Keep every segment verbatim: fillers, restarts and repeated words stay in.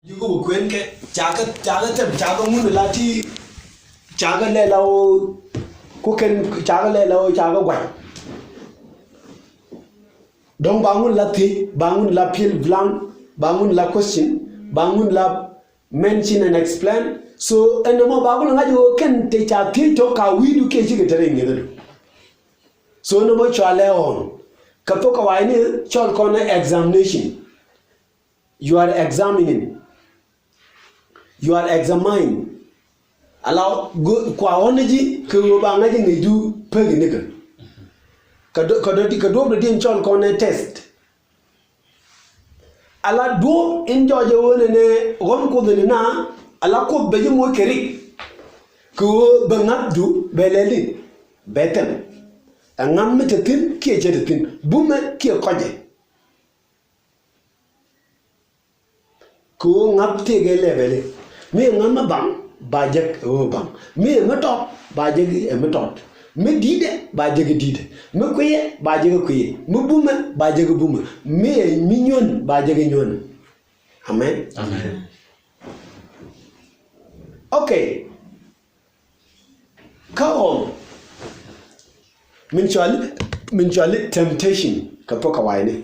Ji̱ ku bi kuɛn kɛ, ca kɛ, ca kɛ thɛm, ca kɛ ŋun la ti, ca kɛ lɛ la ɣöö, ku kɛn, ca kɛ lɛ la ɣöö, ca kɛ gua̱c. Dɔ̱ŋ ba ŋun la thiec, ba ŋun la fill blank, ba ŋun la question, ba ŋun la mention and explain. So ɛn ɛmɔ ba ku la ŋa̱c ɣöö kɛn te ca thiec tɔ̱ ka wi̱i̱du kiɛ cikɛ te rɛy ŋi̱ethädu. So ɛn ɛmɔ cɔalɛ ɣɔ̱ɔ̱n. Kɛ thok kɛ wa̱i̱ni cɔl kɔn ɛ examination. You are examining. You are examining. Ala kua ɣɔ̱n ni ji̱ kɛ ɣöö ba ŋa̱c i̱ ŋäcdu pek i̱ nikɛ. Kɛ duɔ̱p, kɛ duɔ̱p, kɛ duɔ̱p dɔ̱diɛn cɔl kɔn ɛ test. Ala duɔ̱p in jɔɔc ɛ ɣöö nɛnɛ ɣɔ̱n Kuoth in na, ala Kuoth bɛ ji̱ moc kɛ rik. Kɛ ɣöö bɛ ŋa̱thdu bɛ lɛli bɛ thɛm. Ɛ ŋa̱th mi te thi̱n kiɛ cɛ te thi̱n, bumɛ kiɛ kɔcɛ. Kɛ ɣöö ŋa̱th tëëkɛ lɛpɛli. Mi ɛ ŋa̱th mi baŋ, ba jek ɛ ɣöö baŋ. Mi ɛ mi tɔt, ba jek ɛ mi tɔt. Mi di̱i̱tdɛ, ba jek ɛ di̱i̱tdɛ. Mi kuiyɛ, ba jek ɛ kuiyɛ. Mi bumɛ, ba jek ɛ bumɛ. Mi ɛ mi nyuɔ̱n, ba jek ɛ nyuɔ̱n. Amen. Amen. Okay. Kä ɣɔm min cɔali, min cɔali temptation kɛ thok kɛ wa̱i̱ni.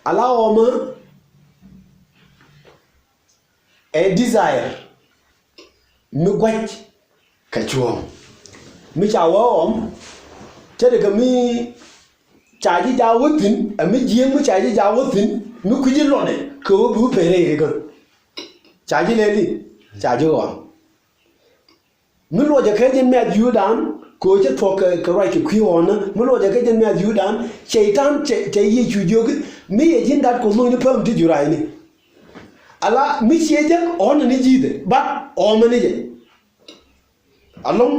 Ala ɣɔmä ɛ desire mi gua̱c kɛ cuɔ̱ɔ̱ŋ. Mi ca wä ɣɔm cä dee kɛ mi ca ji̱ ja wä thi̱n, ɛ mi jiääk mi ca ji̱ ja wä thi̱n mi kui̱ci luɔtdɛ kɛ ɣöö bi wä pɛn rɛy rikä. Ca ji̱ lɛli, ca ji̱ ɣɔm. Mi luɔcɛ kɛ jɛn mɛ̈th yuudan kɛ ɣöö cä thuɔ̱k kɛ, kɛ ruac kɛ kui̱ ɣɔ̱ɔ̱nä. Mi luɔcɛ kɛ jɛn mɛ̈th yuudan, Cɛy-tan, cɛ, cɛ Yecu jiök i̱ mi yɛ ji̱n gat Kuɔth lo̱cni päm ti juray ni. Ala mi ciɛ jek ɣɔ̱ɔ̱nä ni ji̱thɛ, but ɣɔ̱ɔ̱mä ni jɛ. Alɔ̱ŋ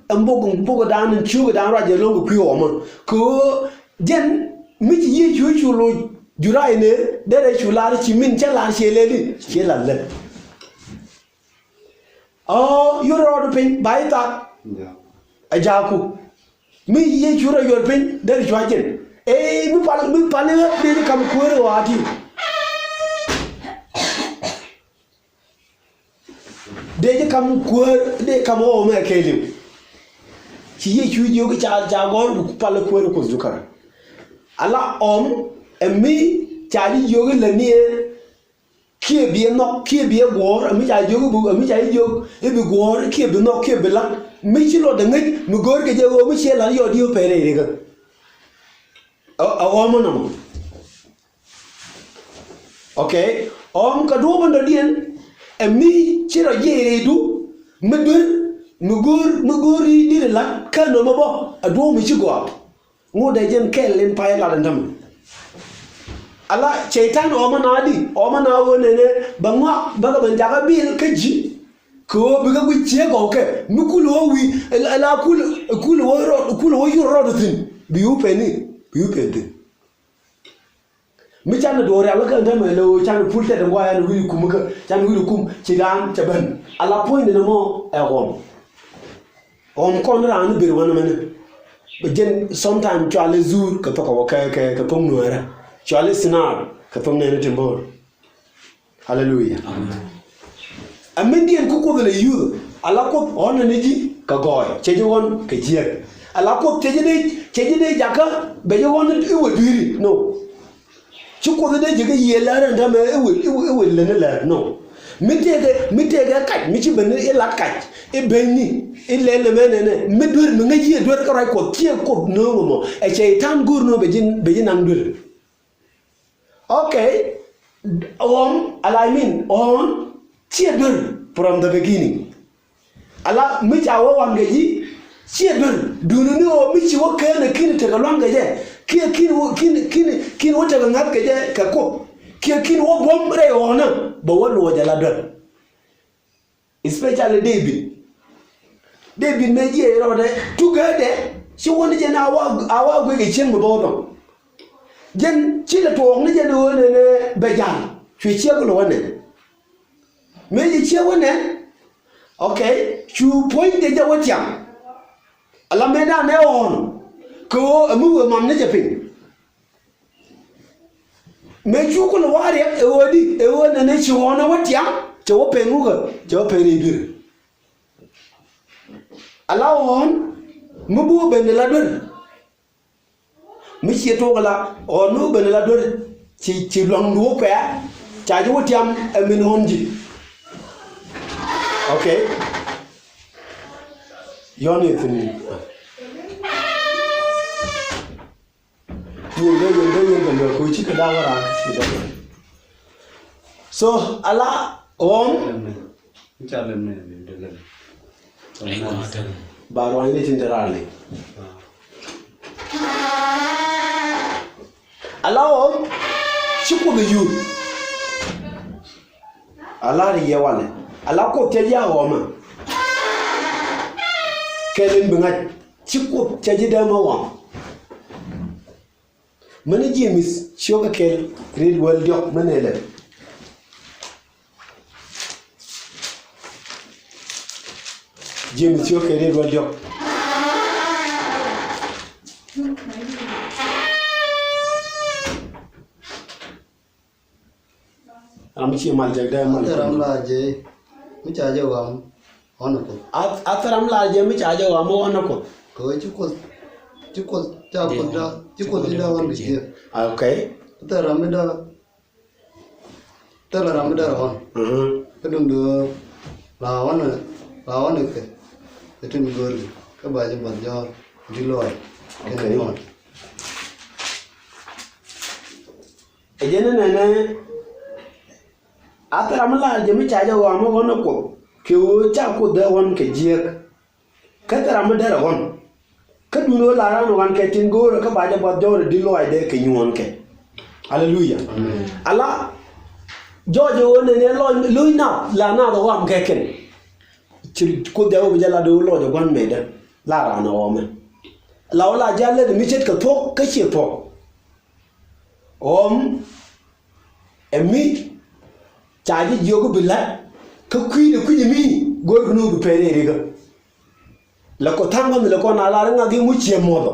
ɛn bok, ɛn bokdan ɛn ciökdan ruac ɛlɔ̱ŋ kɛ kui̱ ɣɔ̱ɔ̱mä. Kɛ ɣöö jɛn mi ci Yecu cu loc juray ni derɛ cu lar ci min cä lar ciɛ lɛli, ciɛ lar lɛl. Ɔ, yuɔr rɔɔdu piny, ba i̱ thak. Yeah. Ɛ jaku. Mi Yecu rɔ yuɔr piny, deri cua jin. Ee, mi pal, mi pal i̱ dee ji̱ kam kuäär ɛ wa̱a̱ ti. Dee ji̱ kam kuäär, dee kam ɣɔw mɛ kɛɛliw. Ci Yecu jiök ca, ca gɔ̱r pal kuäär ɛ Kuoth jukä. Ala ɣɔm, ɛ mi ca ji̱ jiök i̱ lɛ ni ɛ kiɛ bi ɛ nhɔk, kiɛ bi ɛ guɔ̱ɔ̱r, ɛ mi ca jiök i̱ bi, ɛ mi ca jiök i̱ bi guɔ̱ɔ̱r, kiɛ bi nhɔk, kiɛ bi la̱t. Mi ci luɔtdɛ ŋäc, mi go̱o̱rkɛ jɛ ɣöö mi ciɛ la̱t yɔɔdiɛ pɛn rɛy rikä. Ɛ, ɛ ɣɔ̱ɔ̱mä nɔmɔ. Okay. Ɣɔ̱ɔ̱m kɛ duɔ̱ɔ̱p in dɔ̱diɛn, ɛ mi ci rɔ jiɛc rɛydu, mi duer, mi go̱o̱r, mi go̱o̱r i̱ di̱t ɛ la̱t, kä nɔmɔ bä, ɛ duɔ̱ɔ̱p mi ci gɔaa. Ŋot dee jɛn kɛl in pay lat in tämɛ. Ala Cɛy-tan ɣɔmä na di, ɣɔmä na ɣöö nɛnɛ bɛ ŋɔak bäkɛ ben jakä bil kä ji̱. Kɛ ɣöö bikɛ guic ciek gɔw kɛ mi kul ɣöö wi̱i̱ ala kul, kul ɣöö rɔɔd, kul ɣöö yur rɔɔd thi̱n. Bi yu pɛn ni, bi yu pɛn thi̱n. Mi canɛ duɔ̱ɔ̱r rial kä ɛn tämɛ lɛ ɣöö canɛ pul tɛt ɛn guayɛ ɛn wi̱i̱ kum kä canɛ wi̱i̱ kum ci daan cɛ ben. Ala puɔ̱ny ni nɔmɔ ɛ ɣɔm. Ɣɔm kɔn raan ni ber wanɛ mɛnɛ. Bɛ jɛn sometime cualɛ zuur kɛ thok kɛ, kɛ, kɛ thok nuäärä. Cualɛ sinar kɛ thok nɛɛni ti bo̱o̱r. Haleluya. Amen. Ɛ min diɛn kä Kuoth lɛ yuth, ala Kuoth ɣɔ̱nɛ ni ji̱ kɛ gɔɔy, cɛ ji̱ ɣɔ̱n kɛ jiäk. Ala Kuoth cɛ ji̱ dee, cɛ ji̱ dee jakä, bɛ ji̱ ɣɔ̱n i̱ wä dui̱ri. No. Ci Kuoth dee ji̱ kä yiëë lär ɛn tämɛ i̱ wä, i̱ wä, i̱ wä lät ni lär. No. Mi tëëkɛ, mi tëëkɛ kac, mi ci ben i̱ lat kac, i̱ beny ni, i̱ lɛl ni mɛn nɛnɛ, mi duer, mi ŋäc yiëë duer kä ruac Kuɔth, ciɛ Kuoth nööŋ ɛmɔ. Ɛ Cɛy-tan go̱o̱r nööŋ bɛ ji̱, bɛ ji̱ naŋ duer. Okay. Ɣɔ̱ɔ̱m, ala I mean, ɣɔ̱ɔ̱m ciɛ duer from the beginning. Ala mi ca wä wan kɛ ji̱ ciɛ duer. Duundɛ ni ɣöö mi ci wä kään ɛ ki̱n tekɛ lua̱ŋ kɛ jɛ, kiɛ ki̱n wä, ki̱n, ki̱n, ki̱n wä tekɛ ŋa̱th kɛ jɛ kɛ Kuoth, kiɛ ki̱n wä buɔ̱m rɛy ɣɔ̱ɔ̱nä, bɛ wä luɔc ala duer. Especially David. David mëë jiɛc rɔɔdɛ, tukädɛ, ci wä ni jɛn a wa, a wa guic kɛ cieŋ mi bä wä dɔ̱ŋ. Jɛn ci lɛ tuɔɔk ni jɛn ɣöö nɛnɛ bɛ ja̱l, cuɛ ciek wä lɛ wä nɛn. Mëë ci ciek wä nɛn, okay, cu puɔ̱nydɛ jɛ wä tiam. Ala mëë dan ɛ ɣɔ̱ɔ̱n, kɛ ɣöö ɛ mi wëë mam ni jɛ piny. Mëë cu kulɛ wa̱a̱ riɛk ɛ ɣöö di, ɛ ɣöö nɛnɛ ci ɣɔ̱ɔ̱n ɛ wä tiam, cɛ wä pen wukɛ, cɛ wä pen rɛy duer. Ala ɣɔ̱ɔ̱n mi bi wä ben ala duer. Mi ciɛ tuɔɔk ala ɣɔ̱ɔ̱n mi wä ben ala duer, ci, ci luaŋdu wä kuɛ̈ɛ̈, ca ji̱ wä tiam ɛ min ɣɔ̱ɔ̱n ji̱. Okay. Yɔn i̱ thi̱n. Nyin dee, nyin dee, nyin dee, nyin dee, ku ci kɛ daa wä raa ci dee. So, ala ɣɔ̱ɔ̱n. Ba ruany ni tin te raa ni. Ala ɣɔ̱ɔ̱n ci Kuoth ɛ yur. Ala ri yɛ wanɛ. Ala Kuoth cɛ ji̱ a ɣɔ̱ɔ̱mä. Kɛl in bi ŋa̱c. Ci Kuoth cɛ ji̱ dee mä ɣɔ̱ɔ̱m. Mäni James ciökä kɛl riet wäl diɔ̱k mäni lɛ. James ciökä kɛl riet wäl diɔ̱k. Ram mi ci mal jɛ dee mal. Athɛ ram la jɛ mi ca jɛ ɣɔam ɣɔn a Kuoth. Athɛ ram la jɛ mi ca jɛ ɣɔam ɣɔn a Kuoth. Kɛ ɣöö ci Kuoth, ci Kuoth ca Kuoth da, ci Kuoth ci da ɣɔn kɛ jiɛk. Okay. Athɛ ram mi da, thilɛ ram mi da rɔ ɣɔn. Mhm. Kä duŋdɛ ɣöö la ɣɔn, la ɣɔn kɛ, kɛ tin go̱o̱ri kä ba jɛ bath jɔɔr di lɔɔc kɛnɛ nyuɔn. Ɛ jɛn ni nɛnɛ, a thil ram mi lar jɛ mi ca jɛ ɣɔam ɣɔn ɛ Kuoth, kɛ ɣöö ca Kuoth dee ɣɔn kɛ jiɛk. Kä thil ram mi derɛ ɣɔn. Kä duundɛ ɣöö lar an ɣɔn kɛ tin go̱o̱rɛ kä ba jɛ buɔth jɔwrɛ di lɔaacdɛ kɛ nyuɔ̱ɔ̱nkɛ. Aleluya. Amen. Ala jɔɔc ɣöö nɛnɛ lɔc lo̱c nath la nath ɣɔam kɛ kɛn. Ci Kuoth jɛ ɣöö bi jɛ lat ɣöö lɔc ɛ gua̱n mëëdä la raan ɛ ɣɔmɛ. La ɣöö la jɛ a lät mi ce̱tkɛ thuɔ̱k kä ciɛ thuɔ̱k. Ɣɔm ɛ mi ca ji̱ jiök bi la̱t kä kui̱dɛ kui̱c mi go̱o̱r kɛ ni wä bi pɛn rɛy rikä. Lɛ kɔ tha̱a̱ŋ kɔn lɛ kɔn a lar ŋak i̱ ŋu ciɛ muɔthɔ.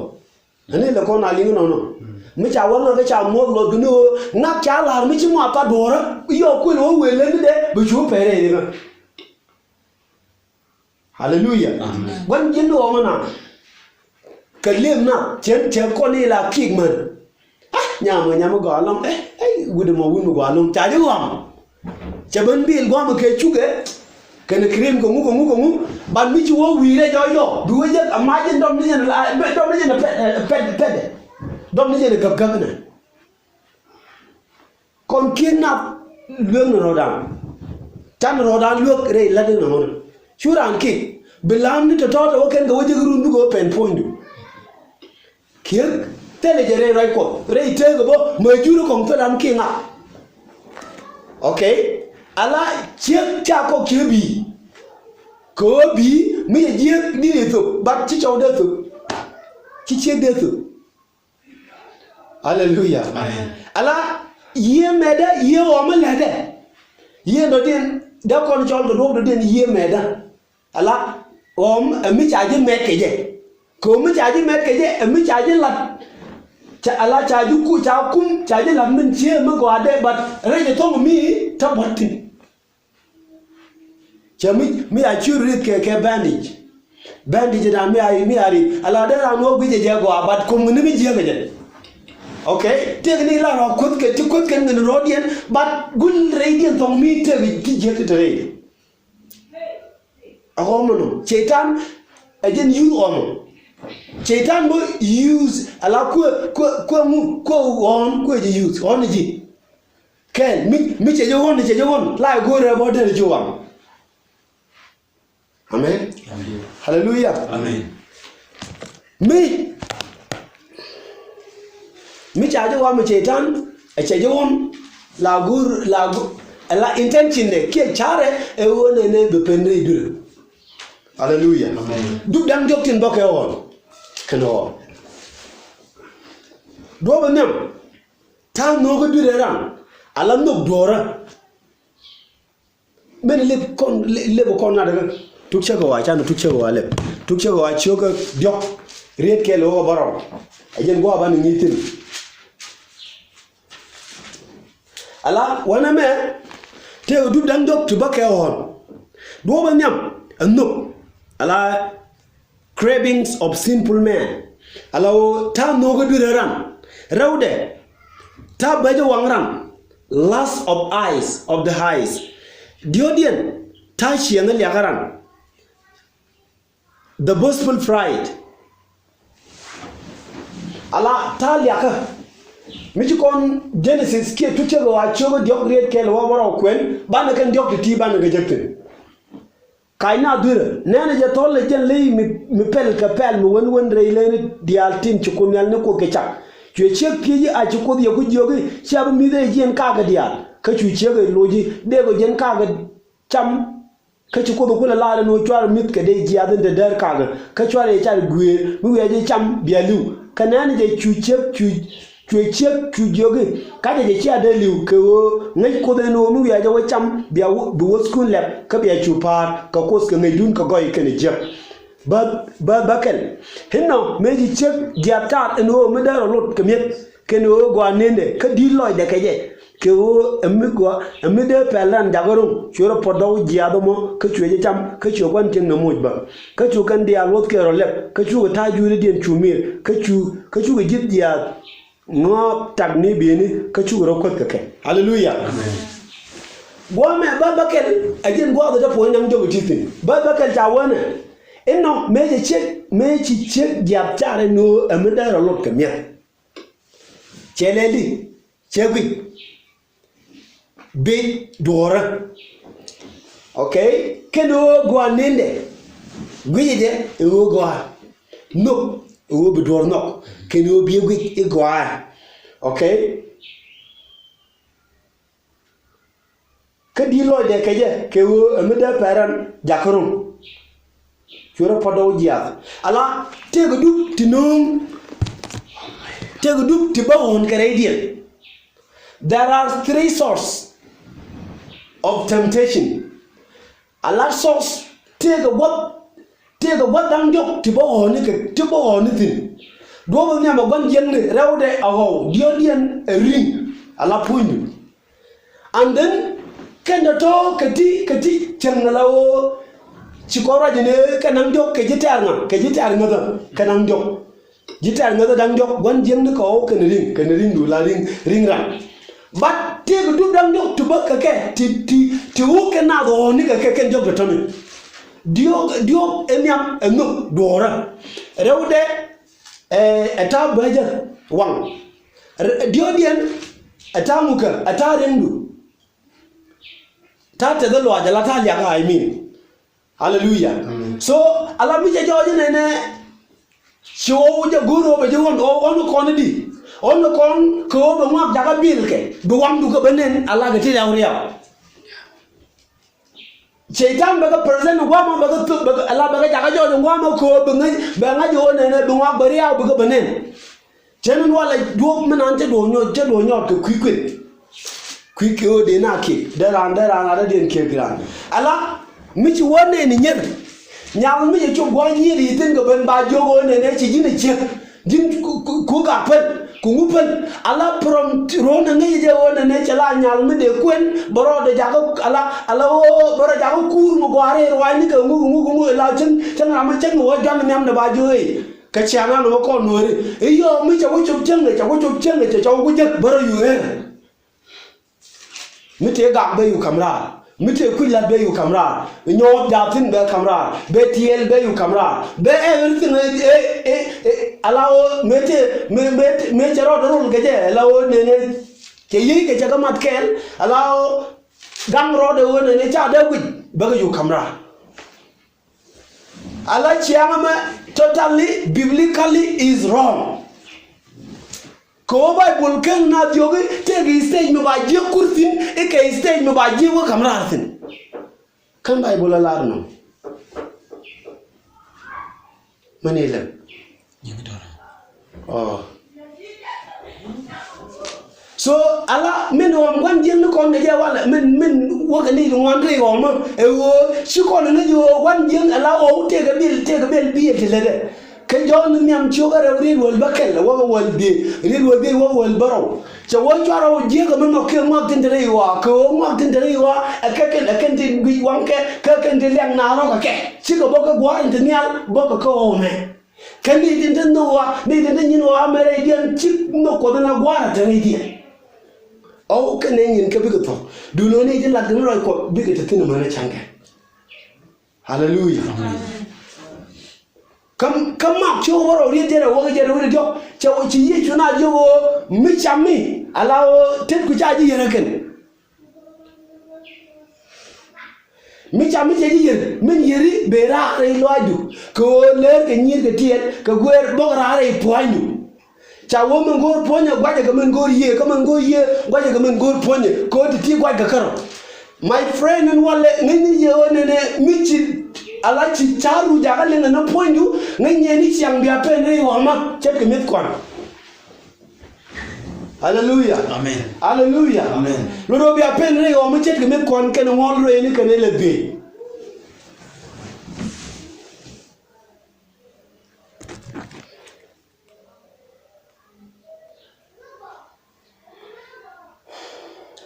Ani lɛ kɔn a liŋ nɔnɔ mi ca wä ŋak i̱ ca muɔth lɔth kɛ ni ɣöö ŋak ca lar mi ci muath pa duɔ̱ɔ̱rä i̱ yɔɔk kuël wä wël lät ni dee bi cu pɛn rɛy rikä. Aleluya. Amen. Gua̱n ji̱n ɣɔmä na kɛ li̱em na cɛn cɛ kɔn i̱ la ki̱i̱k män. Ah, nyam kɛ nyam mi gɔaa ɛlɔ̱ŋ. Eh, eh, wut ɛmɔ wut mi gɔaa ɛlɔ̱ŋ ca ji̱ ɣɔm. Cɛ ben bil gua̱a̱m kɛ cukɛ kɛnɛ krim kɛ ŋu kɛ ŋu kɛ ŋu. Ban mi ci wä wi̱i̱rɛ jɔ̱ɔ̱c yɔ bi wä jek a mac in dɔm ni jɛn la dɔm ni jɛn pɛt pɛt pɛt dɔm ni jɛn gäk gäk nɛ. Kɔn kiek nath luek ni rɔ̱dan. Can rɔ̱dan luek rɛy la̱t ni nɔmɔni. Cu raan kiek bi la̱a̱m ni tɔ̱tɔ̱ tɛ wä kɛn kɛ wä jek run bikɛ wä pɛn puɔ̱nydu. Kiek thilɛ jɛ rɛy ruac Kuɔth rɛy tëëk ɛ bä mɛ juri kɔŋ thil ram kiek ŋa̱. Okay. Ala ciek ca kɔk ciek bi̱i̱ kɛ ɣöö bi̱i̱ mi cɛ jiek di̱t ɛ thop bat ci cɔw dee thop. Ci ciek dee thop. Aleluya. Amen. Ala yiëë mɛtdä yiëë ɣɔm mi lätdä. Yiëë dɔ̱diɛn dee kɔn cɔl kɛ duɔ̱ɔ̱p dɔ̱diɛn yiëë mɛtdä. Ala ɣɔm ɛ mi ca ji̱ mɛt kɛ jɛ. Kɛ ɣöö mi ca ji̱ mɛt kɛ jɛ ɛ mi ca ji̱ la̱t. Ca ala ca ji̱ ku ca kum ca ji̱ la̱t min ciëë mi gɔaa dee bat rɛc ɛ thɔ̱ŋ mi te buɔ̱t thi̱n. Cɛ mi mi a cu rit kɛ kɛ bandage. Bandage dan mi a mi a rit ala dee ran wä guic jɛ jɛ gɔaa but kum ni mi jiäk jɛ. Okay. Tiek ni la rɔ kuth kɛ ti kuth kɛ ngin rɔ diɛn but gul rɛy diɛn thɔŋ mi tiek ti jiäk ti te rɛy. A ɣɔmɔ nɔ cɛytan. A jɛn yuth ɣɔmɔ. Cɛytan bä yuth ala kuɛ kuɛ kuɛ ŋu kuɛ ɣɔn kuɛ jɛ yuth ɣɔn ji̱. Kɛn mi mi cɛ jɛ ɣɔn cɛ jɛ ɣɔn la go̱o̱rɛ bɔ derɛ ji̱ waŋ. Amen. Amen. Hallelujah. Amen. Mi mi ca jɛ waŋ mi cɛytan ɛ cɛ jɛ ɣɔn la go̱o̱r la go̱o̱r ɛ la intention dɛ kiɛ carɛ ɛ ɣöö nɛ nɛ bɛ pen rɛy duer. Hallelujah. Amen. Duk da̱ŋ diɔ̱k tin bä kɛ ɣɔn kɛn ɣɔn. Duɔ̱ɔ̱p ɛ nhiam. Ta̱a̱ nhöökä dui̱rɛ ran ala nhök duɔ̱ɔ̱rä. Min lep kɔn lep kɔn ŋa̱t kä tuk cäkä wa can tuk cäkä wa lep tuk cäkä wa ciökä diɔ̱k. Riet kɛl wä bärɔw. A jɛn gua̱a̱ ban ŋi̱i̱c thi̱n. Ala wanɛ mɛ tëë dup da̱ŋ diɔ̱k ti bä kɛ ɣɔ̱ɔ̱n. Duɔ̱ɔ̱p ɛ nhiam ɛ nhök. Ala cravings of sinful men. Ala ɣöö ta̱a̱ nhökä dui̱rä ran. Rɛwdɛ ta̱a̱ bäcä waŋ ran. Lust of eyes, of the eyes. Diɔ̱ɔ̱diɛn ta̱a̱ ciɛŋä liakä ran. The boastful pride. Ala ta̱a̱ liakä. Mi ci kɔn Genesis kiɛ tucä kɛ ɣɔaa cio̱kä diɔ̱k riet kɛl ɣɔaa bärɔw kuɛn banɛ kɛn diɔ̱k ti̱ti̱ banɛ kɛ jek thi̱n. Kac na dhuirä nɛnɛ jɛ thɔl lɛ jɛn ley mi, mi pɛl kɛ pɛl mi wen wen rɛy leni diaal tin ci Kuoth Nhial ni Kuoth kɛ cak. Cuɛ ciek pi̱i̱ci a ci Kuoth yɛ ku jiök i̱ cia bi mi̱th ɛ jiɛn kakɛ diaal kä cu ciek ɛ loc i̱ dee kɔ jɛn kakɛ cam. Kä ci Kuoth ɛ kulɛ lar ɛn ɣöö cuarɛ mi̱th kɛ dee jiaath in te däär kakä kä cuarɛ jɛ car guëër mi wiaa jɛ cam bia li̱w. Kä nɛn jɛ cu ciek cu, cuɛ ciek cu jiök i̱ ka̱cɛ jɛ cia dee li̱w kɛ ɣöö ŋäc Kuoth ɛn ɣöö mi wiaa jɛ wä cam bia wä, bi wäthkun lɛp kä bia cu pa̱a̱r kɛ Kuoth kɛ ŋäcdun kɛ gɔy kɛnɛ jiäk. Bä, bä, bä kɛl. Inɔ mëë ci ciek jiaath tar ɛn ɣöö mi dee rɔ lot kɛ mi̱eth kɛn ɣöö gɔaa nendɛ kä di̱t lɔcdɛ kɛ jɛ. Kɛ ɣöö ɛ mi gɔaa ɛ mi dee pɛl ran jakä ro̱ŋ cuɛ rɔ puɔ̱t dɔw jiaath ɛmɔ kä cuɛ jɛ cam kä cuɛ gua̱n tiɛŋ nɛ moc bä. Kä cu kɛn diaal wuɔ̱thkɛ rɔ lɛp kä cukɛ ta̱a̱ juuridiɛn cu mi̱i̱r kä cu, kä cukɛ ji̱th jiaath ŋɔ̱ɔ̱p tak ni bi̱i̱ni kä cukɛ rɔ kuäth kɛ kɛ. Aleluya. Amen. Gua̱a̱mɛ bä bä kɛl ɛ ji̱n gua̱a̱th ɛ te puɔ̱ny naŋ jɔk ɛ ti thi̱n bä bä kɛl ca wänɛ. Inɔ mëë cɛ ciek mëë ci ciek jiaath car ɛn ɣöö ɛ mi dee rɔ lot kɛ mi̱eth. Cɛ lɛli cɛ guic. Bic duɔ̱ɔ̱rä. Okay. Kɛn ɣöö gɔaa nendɛ guic jɛ ɛ ɣöö gɔaa. Nhök ɛ ɣöö bi duɔ̱ɔ̱r nhɔk kɛn ɣöö bi ɛ guic i̱ gɔaa. Okay. Kä di̱t lɔcdɛ kɛ jɛ kɛ ɣöö ɛ mi dee pɛl ran jakä ro̱ŋ. Cuɛ rɔ puɔ̱t dɔw jiaath ala tëëkɛ dup ti no̱o̱ŋ. Tëëkɛ dup ti bä ɣɔ̱ɔ̱n kɛ rɛydiɛn. There are three source of temptation. Ala source tëëkɛ gua̱th, tëëkɛ gua̱th da̱ŋ diɔ̱k ti bä ɣɔ̱ɔ̱ni kɛ ti bä ɣɔ̱ɔ̱ni thi̱n. Duɔ̱ɔ̱p nhiam ɛ gua̱n jiäkni rɛwdɛ a ɣɔw diɔ̱ɔ̱diɛn ɛ ri̱ŋ ala puɔ̱nydu. And then kɛn tɔ̱tɔ̱ kɛ ti kɛ ti cäŋ ala ɣöö ci kɔn ruac ni kɛ naŋ diɔ̱k kɛ ji̱ tɛ̈r ŋa kɛ ji̱ tɛ̈r ŋäthä kɛ naŋ diɔ̱k. Ji̱ tɛ̈r ŋäthä da̱ŋ diɔ̱k gua̱n jiäkni kɛ ɣɔw kɛn ri̱ŋ kɛn ri̱ŋdu la ri̱ŋ ri̱ŋ ran. But tëëkɛ dup da̱ŋ diɔ̱k ti bä kɛ kɛ ti ti ti wuk kɛ naath ɣɔ̱ɔ̱ni kɛ kɛ kɛn diɔ̱k tɔ̱tɔ̱ni. Diɔ̱k diɔ̱k ɛ nhiam ɛ nhök duɔ̱ɔ̱rä. Rɛwdɛ ɛ ɛ ta̱a̱ bäcä waŋ. Diɔ̱ɔ̱diɛn ɛ ta̱a̱ mukä ɛ ta̱a̱ riɛŋdu. Ta̱a̱ tɛthä luac ala ta̱a̱ liakä I mean. Hallelujah. Amen. So ala mi cɛ jɔɔc inɛnɛ ci ɣɔw jɛ go̱o̱r ɣöö bɛ ji̱ ɣɔn ɣɔn kɔn i̱di ɣɔn kɔn kɛ ɣöö bɛ ŋuak jakä bilkɛ bi waŋdu kɛ bä nɛn ala kɛ ti riaw riaw. Cɛy-tan bɛ kɛ present guamä bɛ kɛ thuk bɛ kɛ ala bɛ kɛ jakä jɔɔc guamä kööp bi ŋäc bɛ ŋa̱c ɣöö nɛnɛ bi ŋɔak bɛ riaw bi kɛ bɛ nɛn. Cɛ ni lualɛ duɔ̱ɔ̱p mi nan cɛ duɔ̱ɔ̱p nyɔɔt cɛ duɔ̱ɔ̱p nyɔɔt kɛ kui̱ kui̱n. Kui̱ kɛ ɣöö dee na kiɛk dee raan dee raan a dee diɛn kiɛk raan ala mi ci wä nɛn i̱ nyier. Nyal mi cɛ cop gua̱a̱c nyier i̱ thi̱n kɛ ben ba jiök ɣöö nɛnɛ ci ji̱n i̱ ciek. Ji̱n ku, ku, ku gak päl, ku ŋu päl. Ala prom ruɔ̱n ɛ ŋäc jɛ ɣöö nɛnɛ cɛ la nyal mi dee kuën bä rɔɔdɛ jakä ala, ala ɣöö bä rɔ jakä kuur mi gɔaa rɛy ruaacni kɛ ŋu, ŋu, ŋu, ŋu, la cäŋ, cäŋ ram mi cäŋ ɣöö jɔ̱a̱ŋ nhiam dɛ ba jiök i̱. Kɛ ciaŋ an ɣöö kɔn nuääri. I̱ yɔɔ mi cɛ wä cop cäŋ, cɛ wä cop cäŋ, cɛ cɛ wä ku jek bä rɔ yuëër. Mi tëë gak bɛ yu ka̱m raar. Mi tëë kui̱ la̱t bɛ yu ka̱m raar. Nyɔɔth jaathin bɛ ka̱m raar. Bɛ tiɛɛl bɛ yu ka̱m raar. Bɛ everything ɛ, ɛ, ɛ, ɛ, ala ɣöö mëë tëë, mëë, mëë, mëë cɛ rɔɔdɛ rol kɛ jɛ, ala ɣöö nɛnɛ cɛ yiey kɛ cɛ kɛ mat kɛɛl, ala ɣöö gaŋ rɔɔdɛ ɣöö nɛnɛ ca dee guic, bɛ kɛ yu ka̱m raar. Ala ciaŋ ɛmɛ totally, biblically is wrong. Kɛ ɣöö Baibol käŋ na thiɔ̱k i̱ tëëkɛ stage mi ba jiäk kur thi̱n i̱ kɛ stage mi ba jiäk wä ka̱m raar thi̱n. Kän Baibol a lar nɔ. Mani lɛ. Ɔ. So ala min ɣɔm gua̱n jiäkni kɔn kɛ jɛ walɛ min, min wäkɛ ni ŋuan ri ɣɔmä ɛ ɣöö ci kɔn ŋäc ɣöö gua̱n jiäk ala ɣɔw tëëkɛ bil, tëëkɛ bil biëël ti lätdɛ. Kä Jɔ̱ɔ̱n nhiam ciökä rɛw riet wäl bäkɛl, wäkɛ wäl dhieec, riet wäl dhieec wäkɛ wäl bärɔw. Cɛ wä cuarɛ wä jiäkä mi nhɔk kiɛ ŋɔak tin te rɛy ɣɔaa, kɛ ɣöö ŋɔak tin te rɛy ɣɔaa ɛ kɛ kɛn, ɛ kɛn ti guic waŋkɛ, kɛ kɛn ti liak naath rɔ̱ kɛ kɛ. Cikɛ bä kɛ gua̱a̱r in te nhial bä kɛ kä ɣɔw mɛ. Kä ni tin te nhök ɣɔaa, ni tin te nyin ɣɔaa mɛ rɛydiɛn, cik nhök Kuɔth in a gua̱a̱r a te rɛydiɛn. Ɣɔw kɛnɛ nyin kä bikɛ thuɔ̱k. Duundɛ ni tin lat kɛ ni ruac Kuɔth bikɛ te thi̱n amäni cäŋkɛ. Haleluya. Amen. Kä, kä Mak ciökɛ bärɔw riet jiɛn rɛw wäkɛ jiɛn rɛw wi̱cdɛ diɔ̱k, cɛ wä ci Yecu naath jiök ɣöö mi cam mi ala ɣöö tetku ca ji̱ yier ɛ kɛn. Mi cam mi cɛ ji̱ yier, min yieri ben raar rɛy lɔaacdu, kɛ ɣöö leer kɛ nyiir kɛ tiɛɛl, kɛ guɛɛr bɔk raar rɛy pua̱a̱nydu. Ca wä min go̱o̱r puɔ̱nyɛ guacɛ kɛ min go̱o̱r yiëë, kä min go̱o̱r yiëë guacɛ kɛ min go̱o̱r puɔ̱nyɛ, kɛ ɣöö ti ti guac kɛ kärɔ̱. My friend, in walɛ ŋäcni yɛ ɣöö nɛnɛ mi ci ala ci ca̱ru jakä liŋɛ ni puɔ̱nydu, ŋäcni yɛ ni ciaŋ bia pen rɛy ɣɔma ce̱tkɛ mi̱th kuan. Aleluya. Amen. Aleluya. Amen. Luɔt ɣöö bia pen rɛy ɣɔma ce̱tkɛ mi̱th kuan kɛnɛ ŋuɔ̱l ruëëni kɛnɛ lɛ dhieec.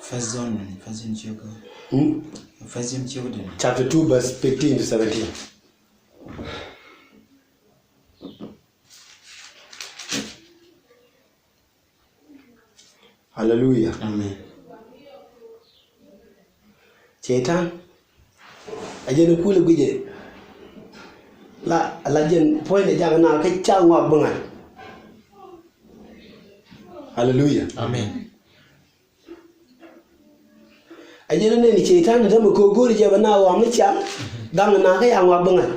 First John, First John ciökä. Hmm? First John ciökä duni. Chapter two, verse fifteen to seventeen. Haleluya. Amen. Cɛy-tan a jɛn kulɛ guicɛ. La, la jɛn puɔ̱nydɛ jakä naath kä ca ŋɔak bi ŋa̱c. Haleluya. Amen. A jɛn nɛn Cɛy-tan ni tämɛ kɛ go̱o̱ri jɛ bɛ naath ɣɔam ni ciaŋ. Gaŋ naath kä ca ŋɔak bi ŋa̱c.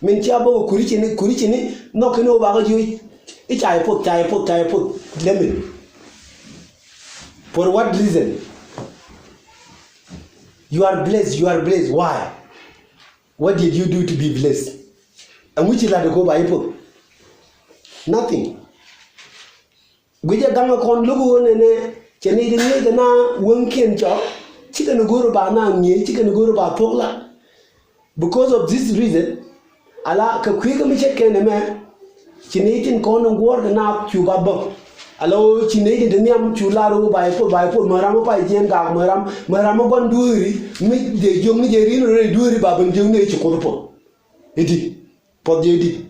Min cia bä kɛ kuri cini, kuri cini nhɔk kini wä bakä jiö. I̱ ca i̱ poth, ca i̱ poth, ca i̱ poth. Lɛmin. For what reason? You are blessed, you are blessed. Why? What did you do to be blessed? Ɛŋu ci lat kɛ wä ba i̱ poth? Nothing. Guicɛ gaŋɛ kɔn lo̱k ɣöö nɛnɛ cɛ nɛy ti ŋi̱eec kɛ na wäŋkiɛn cɔk. Cikɛ ni go̱o̱r ba na ŋi̱eec, cikɛ ni go̱o̱r ba thuɔ̱k la. Because of this reason, ala kɛ kui̱ kä mi ce̱t kɛn ɛmɛ. Ci nɛy tin kɔn in guɔ̱ɔ̱r kɛ naath cu ba bä. Ala ɣöö ci nɛy tin te nhiam cu lar ɣöö ba i̱ poth, ba i̱ poth, mɛ ram mi pay jiɛn gak, mɛ ram, mɛ ram mi gua̱n dueeri mi dee jiök ni jɛ ri̱n rɔ rɛy dueeri ba ben jiök ni ci Kuoth i̱ poth. I̱di. Puɔth jɛ i̱di.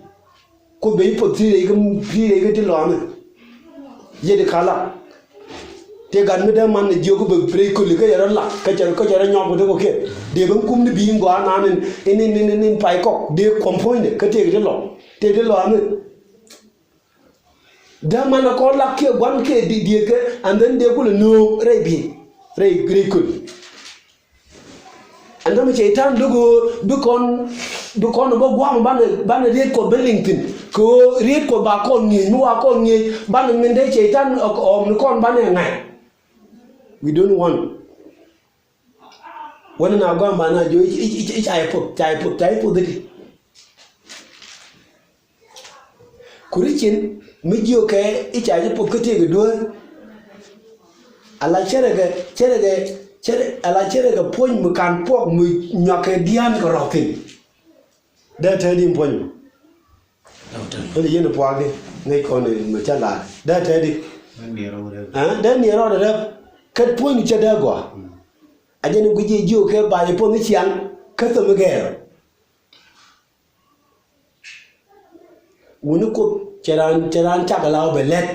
Kuoth ben i̱ puɔth ti rɛy kä, ti rɛy kä ti lɔaani. Yet i̱ ka lak. Tëë gat mi dee man ni jiök kä bɛ rɛy köli kä yɛ rɔ lak kä cɛ, kä cɛ rɔ nyɔk bɛ dee kɔ kiɛn. Dee ben kum ni bi̱i̱ in gɔaa naan in, in, in, in, in, in pay kɔk dee kɔm puɔ̱nydɛ kä tëë ti lɔ. Tëë ti lɔaani. Dee man a kɔn lak kiɛ gua̱n kiɛ di, dieet kɛ and then dee kulɛ nööŋ rɛy bi̱i̱ rɛy, rɛy köli. Ɛn tämɛ Cɛy-tan lo̱k ɣöö bi kɔn, bi kɔn bä gua̱a̱m banɛ, banɛ riet Kuɔth bä liŋ thi̱n. Kɛ ɣöö riet Kuɔth ba kɔn ŋi̱eec, mi wa kɔn ŋi̱eec banɛ min dee Cɛy-tan ɔ, ɔɔm ni kɔn banɛ ŋa̱c. We don't want. Wänɛ na gua̱a̱m banɛ a jiö i̱, i̱, i̱, i̱ ca yɛ poth, ca yɛ poth, ca yɛ poth i̱di. Kuri cin mi jiökɛ i̱ ca ji̱ puɔth kä tëëkɛ dueer. Ala cärɛ kɛ, cärɛ kɛ, cärɛ, ala cärɛ kɛ puɔ̱ny mi ka̱n puɔk mi nyuakɛ dia̱a̱n kɛ rɔ̱ thi̱n. Dee te di puɔ̱ny mi. Dee te. Ɣän yɛn puɔakdi ŋäc kɔn mi ca la̱a̱t. Dee te di. Aa, dee niɛ rɔɔdɛ rɛp. Kä puɔ̱ny mi cä dee gɔaa. A jɛn in guic ji̱ jiökɛ ba ji̱ puɔ̱th ni ciaŋ kä thäm mi gɛɛr. Wuni Kuoth cɛ raan, cɛ raan cak ala wä bɛ lɛt.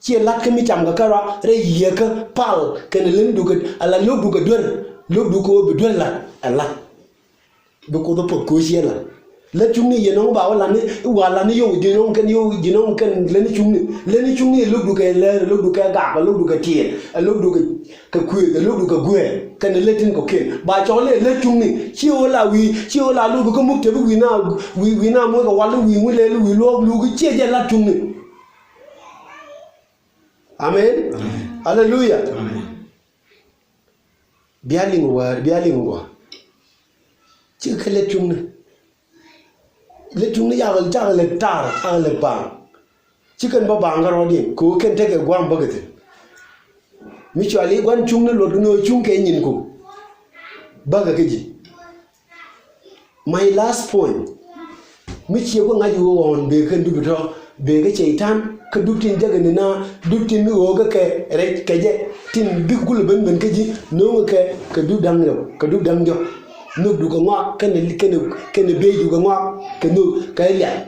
Ciɛ lat kä mi cam kɛ kärɔa rɛy yiëëkä pal kɛnɛ leni dukɛ ala lo̱k dukɛ duer, lo̱k dukɛ wä bi duer lat ɛ lat. Bi Kuoth ɛ puɔth kɛ wä ciɛ lat. Lät cuŋni yɛ nɔŋ ba wä lani i̱ wa lani yio̱w ji̱ nɔŋ kɛn yio̱w ji̱ nɔŋ kɛn leni cuŋni. Leni cuŋni ɛ lo̱k dukɛ lɛr, ɛ lo̱k dukɛ gak, ɛ lo̱k dukɛ tiɛɛl, ɛ lo̱k dukɛ kɛ kuëëth, ɛ lo̱k dukɛ guɛɛr kɛnɛ lät tin kɔ̱kiɛn. Ba cɔl i̱ lät cuŋni ci ɣöö la wi̱i̱, ci ɣöö la lo̱k bi kä muk te bi wi̱i̱ na, wi̱i̱, wi̱i̱ na muɔc kɛ wal i̱ wi̱i̱ ŋu lɛl i̱ wi̱i̱ luɔ̱ɔ̱k luuk i̱ ciɛ jɛ lat cuŋni. Amen. Amen. Aleluya. Amen. Bia liŋ wäär, bia liŋ wäär. Cikɛ kɛ lät cuŋni. Lät cuŋni cakɛ, cakɛ lät taar, cakɛ lät baaŋ. Ci kɛn bä baaŋ kärɔɔdiɛn kɛ ɣöö kɛn tekɛ gua̱a̱m bäkɛ thi̱n. Mi cuali gua̱n cuŋni luɔt kɛ nöö cuŋ kɛ nyin ku bäkɛ kä ji̱. My last point. Mi ciɛ ku ŋa̱c ɣöö ɣɔ̱ɔ̱n bëë kɛn dup tɔ̱, bëë kä cɛy-tan, kä dup tin jäkɛ ni na, dup tin ɣöö kä kɛ rɛc kɛ jɛ, tin bik kulɛ ben ben kä ji̱, no̱o̱ŋɛ kɛ, kɛ dup da̱ŋ rɛw, kɛ dup da̱ŋ diɔ̱k. Nhökdu kɛ ŋɔak, kɛnɛ, kɛnɛ, kɛnɛ bëëcdu kɛ ŋɔak, kɛ nhök, kɛ lial.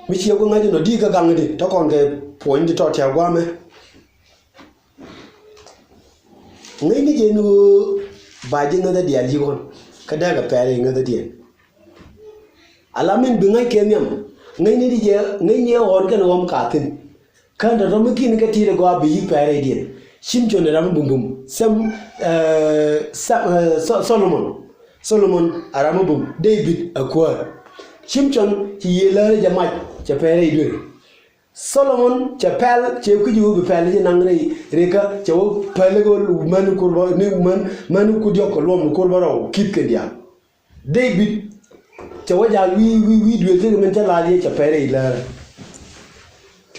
Mi ciɛ ku ŋa̱c inɔ di kä gaŋ di, tɔ kɔn kɛ puɔ̱ny di tɔ tiak guamɛ. Ŋäcni jɛ ni ɣöö ba ji̱ ŋäthä diaal ji̱ ɣɔn, kä dee kɛ pɛr i̱ ŋäthä diɛn. Ala min bi ŋäc kɛ nhiam, ŋäcni di jɛ, ŋäcni ɛ ɣɔn kɛn ɣɔm ka thi̱n. Kä tɔ̱tɔ̱ mi ki̱n kɛ ti̱i̱t ɛ gɔaa bi yi̱k pɛr i̱ diɛn. Cimcon ɛ ram mi bumbum. Sɛm, eh, Sɛ-, eh, Sɔ-, Solomon. Solomon ɛ ram mi bum. David ɛ kuäär. Cimcon ci yiëë läär jɛ mac cɛ pɛr i̱ duer. Solomon cɛ pɛl, cɛ kui̱c wä bi pɛl ji̱ naŋ rɛy rikä, cɛ wä pɛl kɛ män kur bä, ni män, män kur diɔk kɛ luɔm ni kur bä rɔw, kith kɛ diaal. David cɛ wä jal wi̱i̱, wi̱i̱, wi̱i̱ duël tekɛ min cä la̱r yɛ cɛ pɛl rɛy läärä.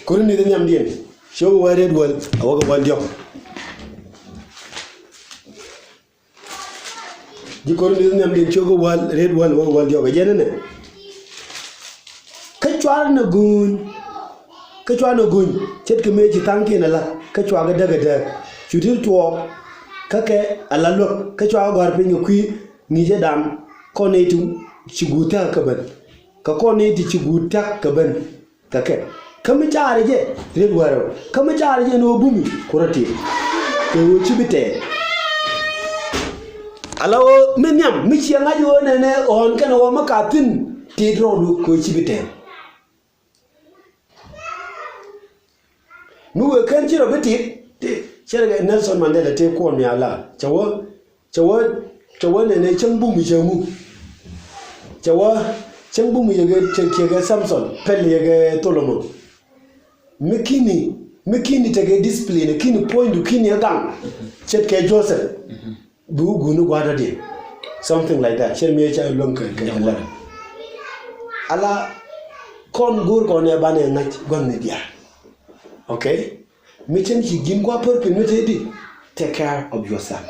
Korinth nhiamdiɛn, cio̱k wäl riet wäl, a wä kɛ wäl diɔk. Ji̱ Korinth nhiamdiɛn cio̱k wäl, riet wäl, wä wäl diɔk, ɛ jɛn inɛ. Kä cuarɛ nɛ guny, kä cuarɛ nɛ guny, ce̱tkɛ mëë ci tha̱a̱ŋkiɛn ala, kä cuakɛ däk ɛ däk. Cu ti tuɔɔk, kä kɛ ala luäk, kä cuakɛ gɔ̱a̱r piny kɛ kui̱ ŋi̱i̱cɛ dam, kɔn nɛy ti ci guut thia̱k kɛ ben. Kä kɔn nɛy ti ci guut thia̱k kɛ ben. Kä kɛ, kä mi caarɛ jɛ, riet wäl rɛw. Kä mi caarɛ jɛ ni ɣöö bumi, ku rɔ tit. Kɛ ɣöö ci bi tɛɛr. Ala ɣöö mi nhiam, mi ciɛ ŋa̱c ɣöö nɛnɛ ɣɔ̱ɔ̱n kɛnɛ ɣɔ̱ɔ̱n mi ka thi̱n, tit rɔɔdu kɛ ɣöö ci bi tɛɛr. Mi wëë kɛn ci rɔ bi tit, ti, cɛ rɛ Nelson Mandela tëë kuɔn mi ala. Cɛ wä, Cɛ wä, cɛ wä nɛnɛ cäŋ bum cɛ ŋu. Cɛ wä cäŋ bum yɛ kɛ, cɛ, cɛ kɛ Samson, pɛl yɛ kɛ Solomon. Mi ki̱ni, mi ki̱ni tekɛ discipline, ki̱ni puɔ̱nydu, ki̱ni ɛ gaŋ. Ce̱tkɛ Joseph. Bi wä guuni gua̱a̱r dɔ̱diɛn. Something like that. Cɛ mi ɛ ca luäŋ kɛ, kɛ, kɛ lɛn. Ala kɔn go̱o̱r kɔn ɛ banɛ ŋa̱c gua̱n ni diaal. Okay? Mi cäŋ ci ji̱n gua̱a̱p pär piny mi te di, take care of yourself.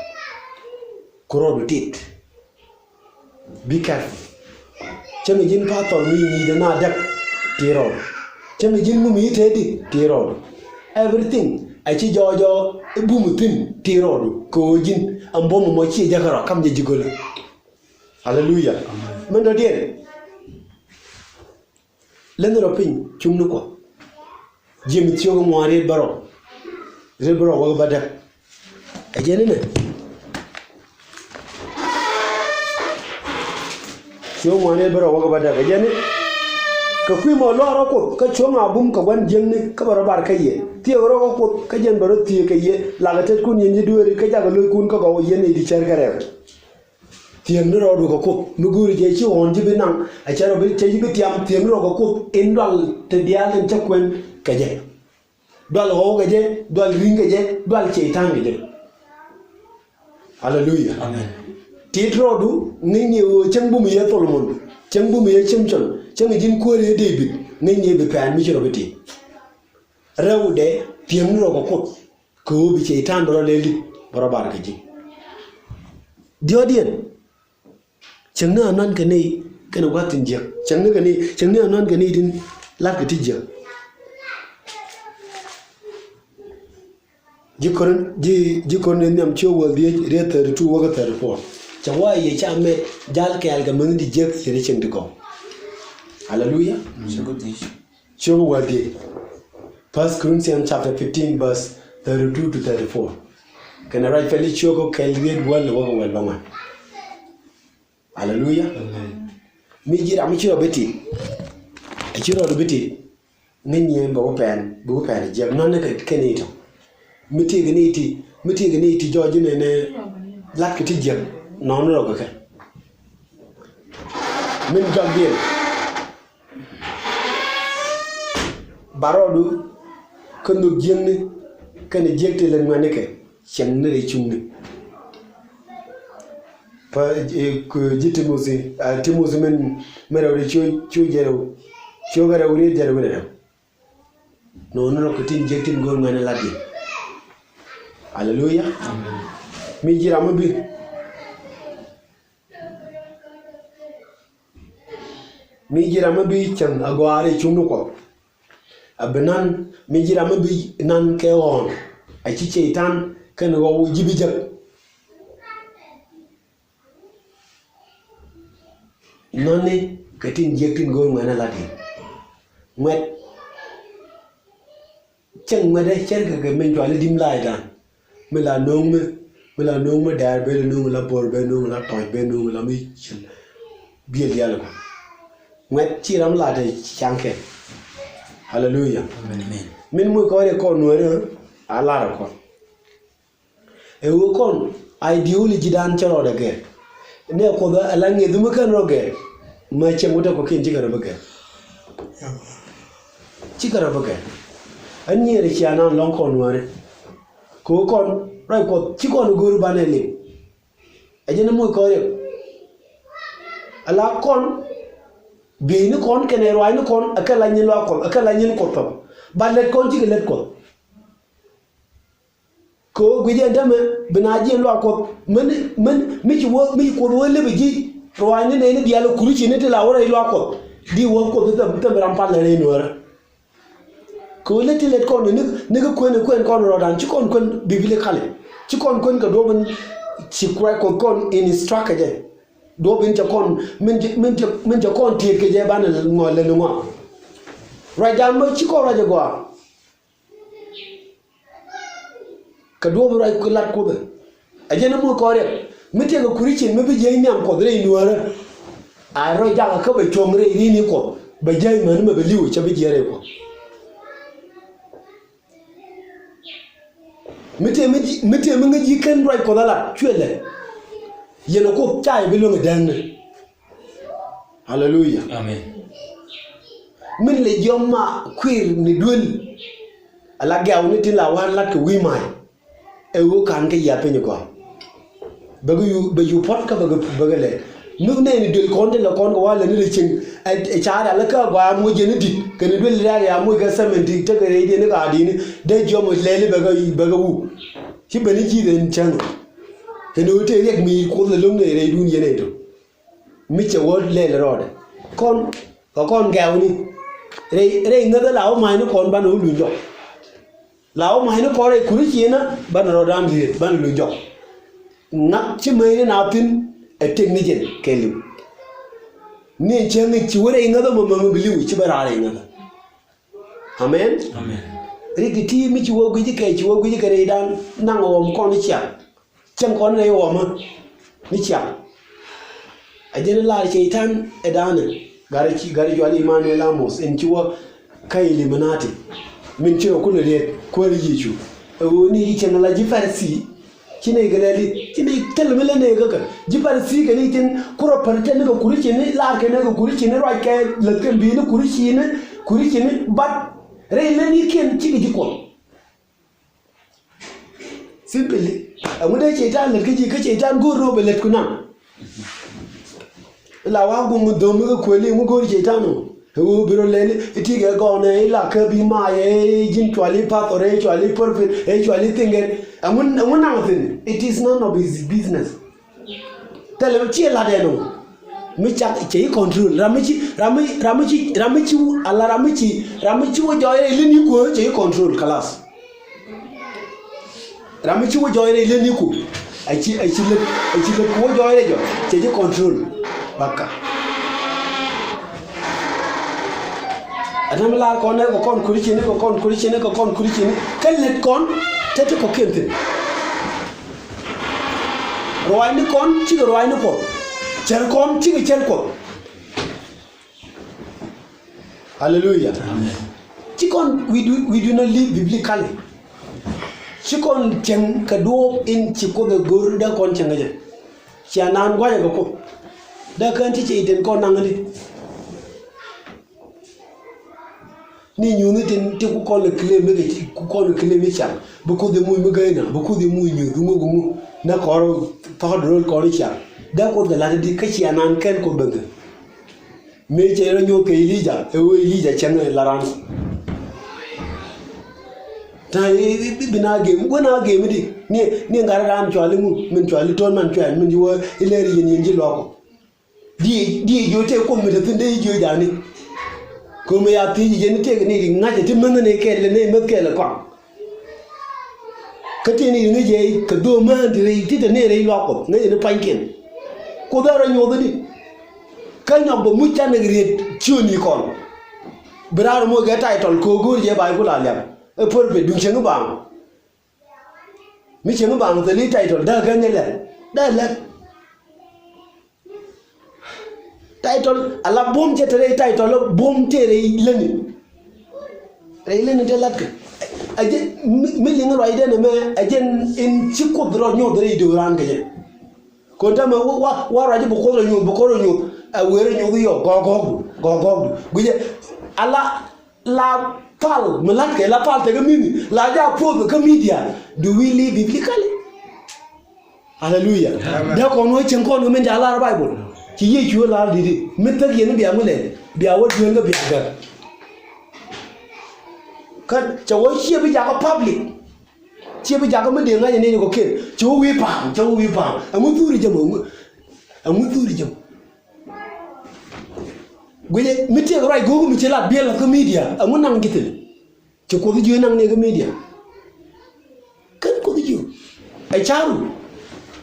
Ku rɔɔdu tit. Be careful. Cäŋ ji̱n pathɔr mi nyi̱i̱dɛ na däk, ti rɔɔdu. Cäŋ ji̱n mumi te di, ti rɔɔdu. Everything a ci jɔɔjɔ i̱ bum thi̱n, ti rɔɔdu. Kɛ ɣöö ji̱n ɛn buɔ̱m ɛmɔ ci jɛ kärɔa kam jɛ ji̱ gölä. Hallelujah. Amen. Min dɔ̱diɛn. Leny rɔ piny cuŋni Kuɔth. Jiɛm thiök ŋuan riet bärɔw. Riet bärɔw wäk bädäk. Ɛ jɛn inɛ. Thiök ŋuan riet bärɔw wäk bädäk. Ɛ jɛn inɛ. Kɛ kui̱ mɔ luaak rɔ Kuoth kä cuɔ̱ŋ a bum kɛ gua̱n jiäkni kä bɛ rɔ bar kä yɛ. Thiëëk rɔ kä Kuoth kä jɛn bɛ rɔ thiëëk kɛ yɛ. Lakɛ tetkun yɛn ji̱ dueeri kä jakɛ lo̱ckun kä gɔw yɛn nɛy ti cär kärɛw. Thiëëkni rɔɔdu kɛ Kuoth mi go̱o̱ri jɛ ci ɣɔ̱ɔ̱n ji̱ bi naŋ. A cɛ rɔ bi, cɛ ji̱ bi tiam thiëëkni rɔɔdu kɛ Kuoth in dual ti diaal in cä kuɛn kɛ jɛ. Dual ɣɔw kɛ jɛ, dual ri̱ŋ kɛ jɛ, dual cɛy-tan kɛ jɛ. Aleluya. Amen. Tit rɔɔdu ŋäcni ɣöö cäŋ bum yɛ Tholomon, cäŋ bum yɛ Cimcɔn, cäŋ ji̱n kuäär yɛ Dee-bid, ŋäcni bi pɛn mi ci rɔ bi tit. Rɛwdɛ thiëëkni rɔɔdu kɛ Kuoth. Kɛ ɣöö bi cɛy-tan bɛ rɔ lɛl i̱ bɛ rɔ bar kɛ ji̱. Diɔ̱ɔ̱kdiɛn, cäŋni anɔ̱a̱n kɛ nɛy kɛnɛ gua̱th tin jiäk. Cäŋni kɛ nɛy, cäŋni anɔ̱a̱n kɛ nɛy tin la̱tkɛ ti jiäk. Ji̱ Korin, ji̱, ji̱ Korin in nhiam ciök wäl dhieec riet thirty two wäkɛ thirty four. Cɛ wä yɛ ca mɛ jal kɛɛl kɛ mäni ti jiäk yɛ ri cieŋ ti gɔw. Aleluya. Cɛ ku dhiec. Ciök wäl dhieec. First Corinthians chapter fifteen verse thirty two to thirty four. Kɛnɛ ruac pɛli ciök kɛl riet wäl wäkɛ wäl bäŋuan. Aleluya. Amen. Mi ji̱ ram mi ci rɔ bi tit. Ci rɔ bi tit. Ŋäcni bɛ wä pɛn, bɛ wä pɛn jiäk nɔni kɛ, kɛ ni tɔ. Mi ti kɛ ni ti, mi ti kɛ ni ti jɔɔc ni nɛ lat kɛ ti jiäk nɔni rɔ kɛ kɛ. Min jɔak diɛn. Ba rɔɔdu kä nhök jiäkni kɛnɛ jiäk ti lɛ ŋuɛ̈tnikɛ cieŋni rɛy cuŋni. Pa, eh, ku ji̱ Timothi, ah, Timothi min, min rɛw di cu, cu jɛ rɛw, cu kɛ rɛw ri jɛ rɛw ri rɛw. Nɔni rɔ kɛ tin jiäk tin go̱o̱r ŋuɛ̈tni lat yɛ. Aleluya. Amen. Mi ji̱ ram mi bi, mi ji̱ ram mi bi cäŋ a gɔaa rɛy cuŋni Kuɔth. A bi nan, mi ji̱ ram mi bi nan kɛ ɣɔ̱ɔ̱n. A ci Cɛy-tan kɛn ɣɔw ji̱ bi jek. Nɔni kɛ tin jiäk tin go̱o̱r ŋuɛ̈tni lat yɛ. Ŋuɛ̈t. Cäŋ ŋuɛ̈tdä cärkɛ kɛ min cɔal i̱ dim light dan. Mi la nööŋ mi, mi la nööŋ mi dɛɛr, ben nööŋ la bo̱r, ben nööŋ la tɔc, ben nööŋ la mi cil. Biɛl diaal kɔ. Ŋuɛ̈t ci ram lat ɛ caŋkɛ. Haleluya. Amen. Min muc kɔn rɛ kɔn nuɔ̱ɔ̱ri a lar ɛ kɔn. Ɛ ɣöö kɔn ideology dan cä rɔɔdɛ gɛr. Nɛ Kuɔth ala ŋi̱eth mi kɛn rɔ gɛr. Mɛ cɛ ŋuɔ̱t ɛ kɔ̱kiɛn cikɛ rɔ bi gɛr. Cikɛ rɔ bi gɛr. Ɛ nyiɛɛr cia nan lɔ̱ŋ kɔn nuääri. Kɛ ɣöö kɔn ruac Kuɔth ci kɔn go̱o̱ri banɛ liŋ. Ɛ jɛn muc kɔn riɛk. Ala kɔn bieyni kɔn kɛnɛ ruaacni kɔn ɛ kɛ la nyin luaak Kuɔth, ɛ kɛ la nyin Kuɔth thɔp. Ba lät kɔn cikɛ lät Kuɔth. Kɛ ɣöö guic ɛn täämɛ bi na jiɛn luaak Kuɔth. Min, min, mi ci wä, mi ci Kuoth wä lep ji̱ ruaacni nɛɛni diaal ɛ kuri ci ni ti la wä rɛy luaak Kuɔth. Di wä Kuoth thäm, thäm ram pal lɛ rɛy nuäärä. Kɛ ɣöö lät ti lät kɔn ni, ni kɛ kuën, kuën kɔn rɔɔdan ci kɔn kuën biblically. Ci kɔn kuën kɛ duɔ̱ɔ̱p in ci ruac Kuɔth kɔn instruct kɛ jɛ. Duɔ̱ɔ̱p in cɛ kɔn, min cɛ, min cɛ, min cɛ kɔn tiet kɛ jɛ banɛ ŋɔl lɛ ni ŋɔa. Ruacdan bä ci kɔn ruac ɛ gɔaa. Kɛ duɔ̱ɔ̱p ruac kɛ lat Kuoth ɛ. Ɛ jɛn muc kɔn riɛk mi tëëkɛ Christian mi bi jiäc nhiam Kuɔth rɛy nuäärä. A rɔ jakä kä bɛ cuɔ̱ŋ rɛy ri̱n i̱ Kuɔth bɛ jiäc mäni mɛ bɛ li̱w cɛ bi jiɛc rɛy Kuɔth. Mi tëë mi ji̱, mi tëë mi ŋäc ji̱ kɛn ruac Kuɔth a lat cuɛ lɛ. Yɛn ɛ Kuoth ca yɛ bi luäŋ ɛ dääŋni. Haleluya. Amen. Min lɛ jiɔam ma kuir ni duel. Ala gɛ̈ɛ̈w ni tin la wa̱a̱ lat kɛ wi̱i̱ ma̱a̱c. Ɛ ɣöö ka̱n kɛ yiath piny kɔa̱a̱. Bäkɛ yu, bɛ yu puɔ̱t kä bäkɛ, bäkɛ lɛ. Nuk nɛy ni duel kɔn tin la kɔn kɛ wa̱a̱ lɛ ni lɛ cieŋ. Ɛ, ɛ ca̱a̱r ala kä gɔaa moc jɛ ni di̱t. Kɛn ni duel rɛ̈ɛ̈k ya moc kɛ cement ti tekɛ rɛy diɛn ni ka di̱t ni. Dee jiɔam lɛli bäkɛ, bäkɛ wuu. Ci ben ni ji̱ dhɛn cäŋ. Kɛn ni ɣöö tëë riɛk mi Kuoth lɛ lo̱ŋ nɛy rɛydun yɛn ɛ tɔ. Mi cɛ wä lɛl rɔɔdɛ. Kɔn, kɛ kɔn gɛ̈ɛ̈wni. Rɛy, rɛy ŋäthä la wä ma̱a̱cni kɔn banɛ wä luny jɔk. La wä ma̱a̱cni kɔn rɛy kuri ciënä banɛ rɔɔdan liet, banɛ luny jɔk. Ŋa̱k ci mäcni na thi̱n ɛ tëk ni jɛn kɛɛliw. Ni cäŋ ci wä rɛy ŋäthä mɔmɔ mi bi li̱w ci bä raar rɛy ŋäthä. Amen. Amen. Rik ti mi ci wä guic kɛ, ci wä guic kɛ rɛydan naŋ ɣɔm kɔn ciaŋ. Cäŋ kɔn rɛy ɣɔmä ni ciaŋ. A jɛn lar Cɛy-tan ɛ da̱a̱nɛ. Garɛ ci, garɛ jual Emmanuel Amos ɛn ci wä kä Illuminati. Min ci rɔ kulɛ riet kuäär Yecu. Ɛ ɣöö ni ci cäŋ la ji̱ Pharisee. Ci nɛy kɛ lɛli, ci nɛy thil mi lɛ nɛy kä kɛ. Ji̱ Pharisee kɛ ni tin kurɔ pär tɛn ni kɛ kuri ci ni lar kɛ ni kɛ kuri ci ni ruac kɛ lät kɛ bi̱i̱ni kuri ci ni, kuri ci ni bat. Rɛy lät ni kiɛn cikɛ ji̱ Kuɔth. Simply. Ɛŋu dee Cɛy-tan lät kä ji̱, kä Cɛy-tan go̱o̱r ni wä bɛ lät ku naŋ. La wa guŋ dhom mi kɛ kuëli ŋu go̱o̱r Cɛy-tan ɔ. Ɛ ɣöö bi rɔ lɛli i̱ ti kɛ gɔɔnɛ i̱ la kä bi maayɛ i̱ ji̱n cuali pathɔr i̱ cuali prophet i̱ cuali thiŋkɛ. Ɛŋu, ɛŋu naŋ thi̱n? It is none of his business. Thilɛ mi ciɛ lat ɛn ɔ. Mi cak cɛ i̱ control. Ram mi ci, ram mi, ram mi ci, ram mi ci, ala ram mi ci, ram mi ci wä jɔɔy rɛy lin i̱ kuäär cɛ i̱ control kalas. Ram mi ci wä jɔɔc rɛy leni ku. A ci, a ci lät, a ci lät ku wä jɔɔc rɛy jɔ. Cɛ ji̱ control. Baka. A nam lar kɔn nɛ kɛ kɔn kuri ci ni kɛ kɔn kuri ci ni kɛ kɔn kuri ci ni. Kä lät kɔn te ti kɔ̱kiɛn thi̱n. Ruaacni kɔn cikɛ ruaacni Kuɔth. Cär kɔn cikɛ cär Kuɔth. Hallelujah. Amen. Ci kɔn, we do, we do not live biblically. Ci kɔn cieŋ kɛ duɔ̱ɔ̱p in ci Kuoth ɛ go̱r dee kɔn cieŋ kɛ jɛ. Cia naan gua̱cɛ kɛ Kuoth. Dee kään ti cɛ i̱ tin kɔn naŋ ni. Ni nyuuthni tin ti ku kɔn lɛ claim mi kɛ, ku kɔn lɛ claim mi ciaŋ. Bi Kuoth ɛ muc mi gäyna, bi Kuoth ɛ muc nyuuth, bi ŋuk, bi ŋuk. Nɛ kɔn thɔɔt ro̱l kɔn i̱ ciaŋ. Dee Kuoth kɛ la̱t i̱di kä cia naan kɛn Kuoth ben kɛ. Mëë cɛ rɔ nyuɔ̱th kɛ Elija, ɛ ɣöö Elija cɛŋ ɛ la ran. Ta̱a̱ i̱ bi na gem, gua̱n a gem i̱di. Ni, ni ŋa̱r raan cuali ŋu, min cuali Ton Man Cuɛl, min ji̱ wä i̱ lɛr yɛn yɛn ji̱ luaak ɔ. Diɛ, diɛ jiö tëë Kuoth mi te thi̱n dee jiö ja̱a̱ni. Ko̱mi ya thiec jɛ ni tëëk ni ri ŋa̱cä ti mänh ni kɛɛl ni mäth kɛɛl kɔaŋ. Kä ti ni ri ŋäc jɛ kɛ dhok mään ti rɛy ti te ni rɛy luaak Kuɔth ŋäc ni pa̱nykiɛn. Kuoth ɛ rɔ nyoth i̱di. Kä nyɔk bä muc canɛ riet ciöni kɔn. Bi raar moc kɛ title kɛ ɣöö go̱o̱r jɛ ba i̱ ku la liak. Ɛ pär pet duŋ cieŋ i̱ baaŋ. Mi cieŋ i̱ baaŋ thil i̱ title dee kɛ ni lɛl. Dee lɛl. Title ala buɔ̱m cɛ te rɛy title buɔ̱m tëë rɛy lätni. Rɛy lätni te la̱tkɛ. Ɛ jɛn mi, mi liŋ ruacdɛ nɛmɛ ɛ jɛn in ci Kuoth rɔ nyoth rɛy do̱ran kɛ jɛ. Kɔn täämɛ wa, wa, wa ruac bi Kuoth rɔ nyoth, bi Kuoth rɔ nyoth. Ɛ wëë rɔ nyoth i̱ yɔ gɔ̱k gɔ̱kdu, gɔ̱k gɔ̱kdu. Guicɛ ala la pal mi la̱tkɛ, la pal tekɛ mi̱ni la ja post kä media. Do we live biblically? Hallelujah. Amen. Dee kɔn wä cieŋ kɔn wä min ca lar Bible. Ci Yecu wä lar di̱t i̱ mi thäk yɛn i̱ bia ŋu lɛl, bia wä duel kä bia gäk. Kä cɛ wä ciɛ bi jakä public. Ciɛ bi jakä mi dee ŋa̱c ni ni kɔ ken. Cɛ wä wi̱i̱ pa̱a̱m, cɛ wä wi̱i̱ pa̱a̱m. Ɛŋu thuri jɛ mɔ, ɛŋu, ɛŋu thuri jɛ mɔ. Guicɛ mi tiɛɛk ruac go̱o̱k mi ci lat biɛl kä media, ɛŋu naŋ ji̱ thil. Ci Kuoth jiö naŋ ni kä media. Kän Kuoth jiö. Ɛ ca̱ru.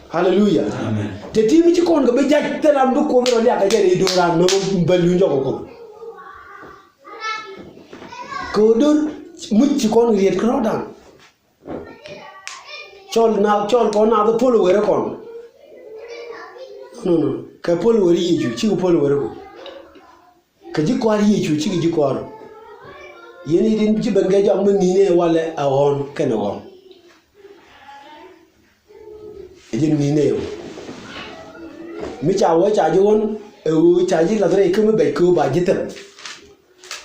Hallelujah. Amen. Te ti mi ci kɔn kɛ bi jac thil an bi Kuoth rɔ liak kɛ jɛ rɛy do̱ran mɛ bä luny jɔk kɛ Kuoth. Kɛ ɣöö do̱r muc ci kɔn riet kɛ rɔ̱dan. Cɔl na, cɔl kɔn na thil pol wɛrɛ kɔn. No, no. Kɛ pol wɛrɛ Yecu, cikɛ pol wɛrɛ kɔn. Kɛ ji̱ kɔaar Yecu cikɛ ji̱ kɔaar. Yɛn i̱ tin ci ben kɛ jɔak mi ŋi̱i̱nɛ walɛ ɛ ɣɔ̱ɔ̱n kɛnɛ ɣɔ̱ɔ̱n. Ɛ ji̱ ŋi̱i̱nɛ ɣɔ̱ɔ̱n. Mi ca wä ca ji̱ ɣɔ̱ɔ̱n ɛ ɣöö ca ji̱ lath rɛy kä mi bɛc kɛ ɣöö ba ji̱ thɛm.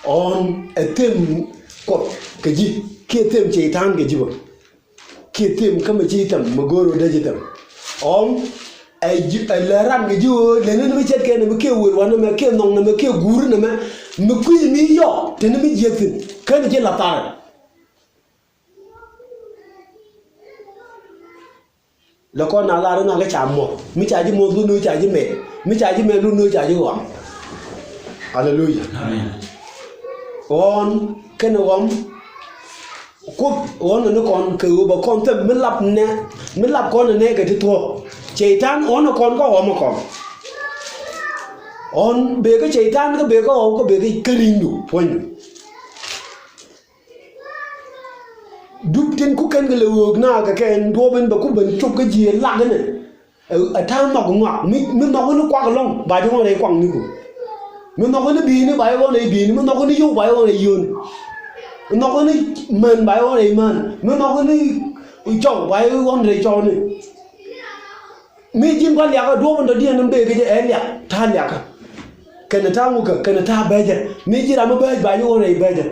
Ɣɔ̱ɔ̱n ɛ thɛm Kuɔth kɛ ji̱ kiɛ thɛm Cɛy-tan kɛ ji̱ bä. Kiɛ thɛm kä mi ci thɛm mi go̱o̱r wä dee ci thɛm. Ɣɔ̱ɔ̱ŋ ɛ ji̱, ɛ lɛ ran kɛ ji̱ ɣöö leni ni mi ce̱tkɛ ni mi kiɛ wër wanɛ mɛ kiɛ nhɔk ni mɛ kiɛ guur ni mɛ mi kui̱c mi yɔ teni mi jiäk thi̱n kä ni ci la̱th thaar. Lɛ kɔn na lar i̱ ŋa̱kä ca muɔth mi ca ji̱ muɔth lun ni ca ji̱ mɛt mi ca ji̱ mɛt lun ni ca ji̱ ɣɔam. Aleluya. Amen. Ɣɔ̱ɔ̱n kɛnɛ ɣɔm. Kuoth ɣɔ̱n ni kɔn kɛ ɣöö bɛ kɔn thɛm mi lap nɛ, mi lap kɔn nɛ kɛ ti thuɔ̱k. Cɛy-tan ɣɔ̱n ni kɔn kä ɣɔm kɔn. Ɣɔ̱n bëë kä Cɛy-tan kä bëë kä ɣɔw kä bëë kä ri̱ŋdu puɔ̱nydu. Dup tin ku kɛn kɛ lɛ ɣöök na kɛ kɛn duɔ̱ɔ̱p in bɛ ku ben cop kä ji̱ lak inɛ. Ɛ, ɛ ta̱a̱ nhɔk ŋɔak mi, mi nhɔk in kuak ɛlɔ̱ŋ ba ji̱ ɣɔn rɛy kuakniku. Mi nhɔk in bi̱i̱ni ba ji̱ ɣɔn rɛy bi̱i̱ni, mi nhɔk in yio̱w ba ji̱ ɣɔn rɛy yio̱wni. Mi nhɔk in män ba ji̱ ɣɔn rɛy män, mi nhɔk in cɔw ba ji̱ ɣɔn rɛy cɔwni. Mi ji̱n gua̱n liakä duɔ̱ɔ̱p in dɔ̱diɛn in bëë kɛ jɛ ɛ liak ta̱a̱ liakä. Kɛnɛ ta̱a̱ ŋukä kɛnɛ ta̱a̱ bɛɛcä. Mi ji̱ ram mi bɛɛc ba ji̱ ɣɔn rɛy bɛɛcä.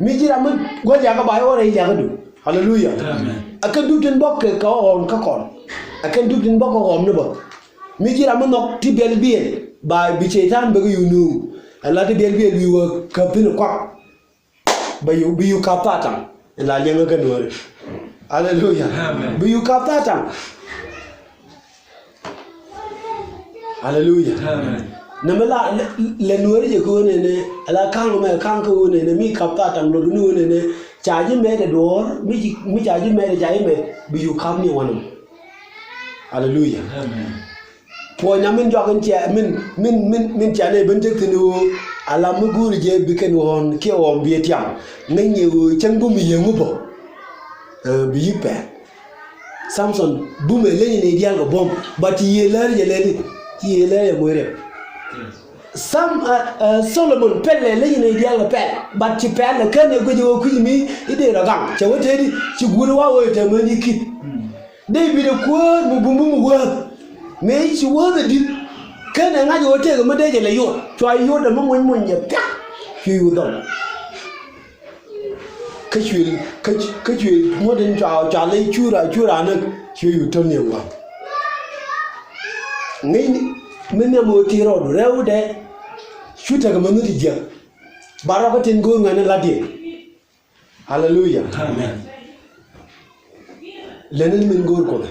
Mi ji̱ ram mi gua̱n liakä ba ji̱ ɣɔn rɛy liakädu. Aleluya. Amen. Ɛ kɛn dup tin bɔk kɛ kɛ ɣɔn kä kɔn. Ɛ kɛn dup tin bɔk kɛ ɣɔn ni bä. Mi ji̱ ram mi nhɔk ti biɛl biɛl ba bi Cɛy-tan bɛ kɛ yun nuŋ. Ɛ la ti biɛl biɛl wi̱i̱ wä käp thi̱n kuak. Bɛ yu, bi yu kap tha̱a̱ŋ ta̱ŋ. In la liɛŋä kä nuɔ̱ɔ̱ri. Aleluya. Amen. Bi yu kap tha̱a̱ŋ ta̱ŋ. Aleluya. Amen. Nɛ mi la lɛ, lɛ nuɔ̱ɔ̱ri jɛ kä ɣöö nɛnɛ ala ka̱ŋ mɛ ka̱ŋ kä ɣöö nɛnɛ mi kap tha̱a̱ŋ ta̱ŋ lotduni ɣöö nɛnɛ ca ji̱ mɛt ɛ duɔ̱ɔ̱r mi ci, mi ca ji̱ mɛt ɛ ca ji̱ mɛt bi yu kap ni wanɛ mɔ. Aleluya. Amen. Puɔ̱nyna min jɔak in cia, min, min, min, min cia nɛy ben tek thi̱n ɣöö ala mi guuri jɛ bi kɛn ɣɔ̱ɔ̱n kiɛ ɣɔ̱ɔ̱n bi ɛ tiam. Ŋäcni ɣöö cäŋ bum yiëŋ mi bä. Ɛ, bi yi̱k pɛl. Samson bumɛ leny nɛy diaal kɛ buɔ̱m, but ci yiëë läär jɛ lɛli, ci yiëë läär jɛ moc rɛp. Sam, ɛ, ɛ, Solomon pɛlɛ leny nɛy diaal kɛ pɛl, but ci pɛl ɛ kän ɛ guic ɣöö kui̱c mi i̱ dee rɔ gaŋ. Cɛ wä tëëdi ci guur wa ɣöö tɛm ɣän i̱ ki̱t. Dee bi dee kuäär mi bum bum wäth. Mëë ci wäth ɛ di̱t. Ken ɛ ŋa̱c ɣöö tëëkɛ mi dee jɛ lɛ yot. Cua yot ɛ mi muny muny jɛ piak. Cuɛ yot dhɔl. Kä cuɛ, kä, kä cuɛ ŋuɔ̱t in cua, cua lɛ cura, cura näk. Cuɛ yot täl ni ɛ ŋuan. Ŋäcni mi nhiam ɣöö ti rɔɔdu rɛwdɛ. Cu tekɛ mi nhut ti jiäk. Ba rɔɔkä tin go̱o̱r ŋäni la̱tdiɛn. Aleluya. Amen. Lɛn ni min go̱o̱r Kuoth.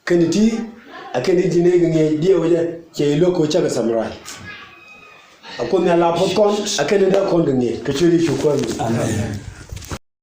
Kɛn ti a kɛn ti ji̱n ɛ kɛ ŋi̱eec diɛw jɛ cɛ i̱ lo̱k ko̱ cakɛ summarize. A Kuoth Nhial la puɔth kɔn a kɛn ti dee kɔn kɛ ŋi̱eec kɛ ciöt Yecu Kuäär mi. Amen.